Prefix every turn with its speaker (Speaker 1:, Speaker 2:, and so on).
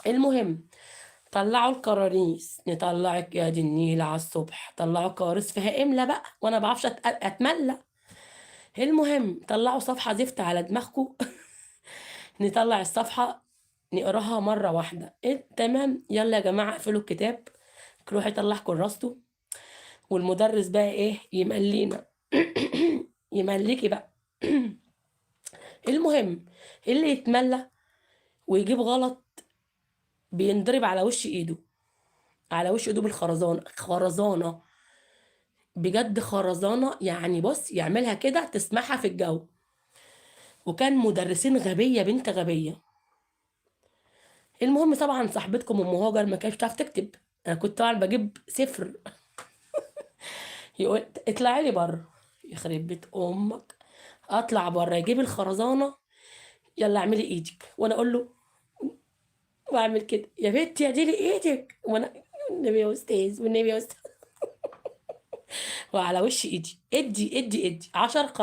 Speaker 1: المهم طلعوا الكراريس، نطلعك يا دي النيل على الصبح، طلعوا الكراريس فيها املا بقى، وانا ما بعرفش اتملى. المهم طلعوا صفحة زفت على دماغكم. نطلع الصفحة نقراها مرة واحدة، إيه تمام، يلا يا جماعة اقفلوا الكتاب، كل واحد يطلع كراسته، والمدرس بقى ايه يملينا. يمليكي بقى. المهم اللي يتملى ويجيب غلط بينضرب على وش ايده، على وش ايده بالخرزانة، خرزانة بجد، خرزانة يعني، بص يعملها كده تسمعها في الجو. وكان مدرسين غبية بنت غبية. المهم طبعا صاحبتكم ام هاجر ما كانتش بتعرف تكتب، انا كنت طبعا بجيب صفر. يقول اطلعي لي بره، يخرب بيت امك، اطلع بره يجيب الخرزانه، يلا اعملي ايدك، وانا اقول له واعمل كده، يا بنتي اعدلي ايدك، وانا والنبي يا استاذ، والنبي يا استاذ، وعلى وش ايدي ادي ادي ادي 10 قرارات.